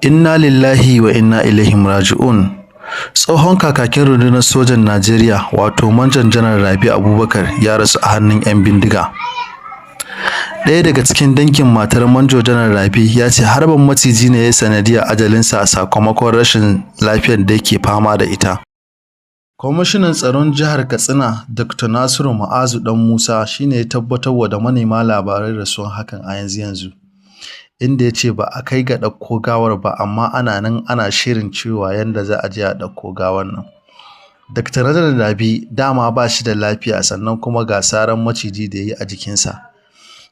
Inna lillahi wa inna ilaihi raji'un. Tsohon kakakin rundunar sojan Najeriya, wato Manjo Janar Rabe Abubakar, ya rasu a hannun 'yan bindiga. Ɗaya daga cikin dangin matar Manjo Janar Rabe ya ce harbin maciji ne ya yi sanadiyyar ajalinsa sakamakon rashin lafiyar da yake fama da ita. Kwamishinan Tsaron Jihar Katsina, Dr. Nasiru Ma'azu Dan Musa, shi ne ya tabbatarwa da manema labarai rasuwar hakan a yanzu-yanzu, inda ya ce ba a kai ga ɗauko gawar ba, amma ana nan ana shirin cewa yadda za a je a ɗauko gawar nan. Dr. Janar Rabe dama ba shi da lafiya, sannan kuma ga saran maciji da ya yi a jikinsa,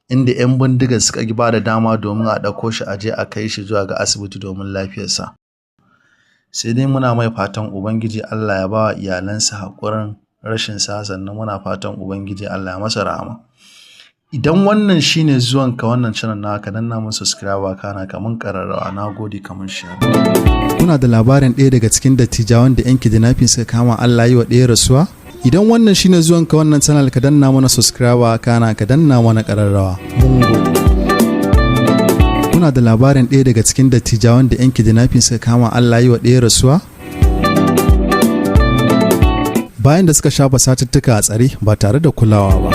inda 'yan bindigar suka ƙi ba da dama domin a ɗauko shi a je a kai shi zuwa ga asibiti domin lafiyarsa. Sai dai muna mai fatan Ubangiji Allah ya ba wa iyalansa haƙurin rashinsa, sannan muna fatan Ubangiji Allah ya masa rahama. Idan wannan shine zuwanka wannan channel naka, ka danna mun subscribe, kana ka mun ƙararrawa. Na gode, kamun share. Kuna da labarin ɗaya daga cikin dattijawan da 'yan kidnapping suka kama, Allah yi wa ɗaya rasuwa? Idan wannan shine zuwanka wannan channel, ka danna mana subscribe, kana ka danna mana ƙararrawa. Mun gode. Kuna da labarin ɗaya daga cikin dattijawan da 'yan kidnapping suka kama, Allah yi wa ɗaya rasuwa? Bayan da suka shafa satuttuka a tsare ba tare da kulawa ba.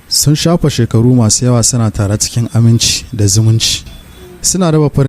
Sun shafa shekaru masu yawa suna tare cikin aminci da zumunci. Suna raba farin